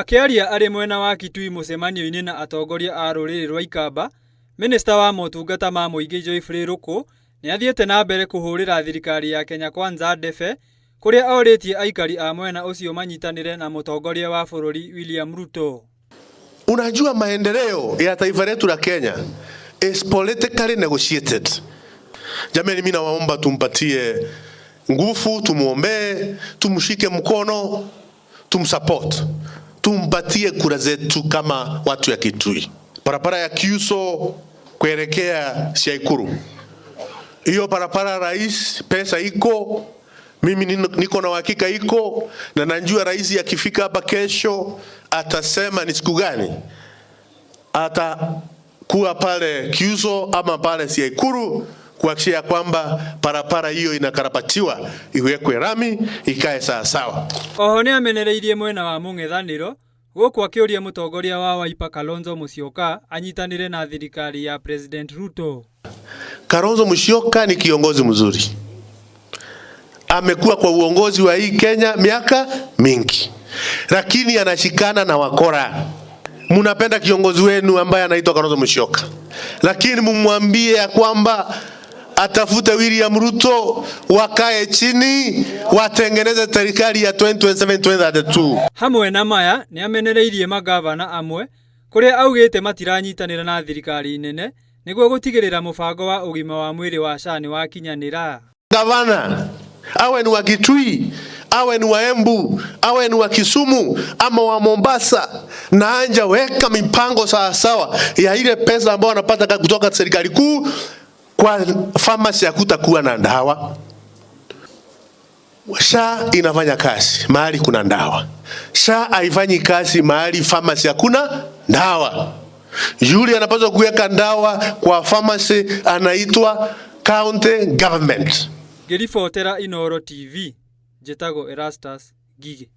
Akĩaria arĩ mwena wa Kitui mũcemanio-inĩ na atongoria a rũrĩrĩ rwa Ikamba, Minista wa motungata ma mũingĩ Geoffrey Ruku nĩ athiĩte na mbere kũhũrĩra thirikari ya Kenya Kwanza ndebe kũrĩa orĩtie aikari a mwena ũcio manyitanĩre na mũtongoria wa bũrũri William Ruto. Unajua maendeleo ya taifa letu la Kenya is politically negotiated. Jamani, mimi nawaomba tumpatie nguvu, tumuombee, tumshike mkono, tumsupport, tumpatie kura zetu kama watu ya Kitui. Barabara ya Kyuso kuelekea Shaikuru, hiyo barabara rais, pesa iko, mimi niko na uhakika iko, na najua rais akifika hapa kesho atasema ni siku gani atakuwa pale Kyuso ama pale Siaikuru kuhakikisha kwamba barabara hiyo inakarabatiwa iwekwe rami ikae sawa sawa. Oho nĩ amenereirie mwena wa mũng'ethanĩro gũkũ akĩũria mũtongoria wa Wiper Kalonzo Musyoka anyitanĩre na thirikari ya President Ruto. Kalonzo Musyoka ni kiongozi mzuri, amekuwa kwa uongozi wa hii Kenya miaka mingi, lakini anashikana na wakora. Munapenda kiongozi wenu ambaye anaitwa Kalonzo Musyoka, lakini mumwambie ya kwamba atafute William Ruto, wakae chini watengeneze serikali ya 2027 2032. Hamwe na maya nĩ amenereirie magavana amwe kũrĩa augĩte matiranyitanĩra na thirikari nene nĩguo gũtigĩrĩra mũbango wa ũgima wa mwĩrĩ wa SHA nĩ wakinyanĩra. Gavana awe ni wa Kitui, awe ni wa Embu, awe ni wa Kisumu ama wa Mombasa, na anja weka mipango sawasawa ya ile pesa ambayo wanapata kutoka serikali kuu kwa pharmacy hakutakuwa na dawa. SHA inafanya kazi mahali kuna dawa. SHA haifanyi kazi mahali pharmacy hakuna dawa. Yule anapaswa kuweka dawa kwa pharmacy anaitwa county government. Ngĩribotera Inooro TV, njĩtagwo Erastus Ngigĩ.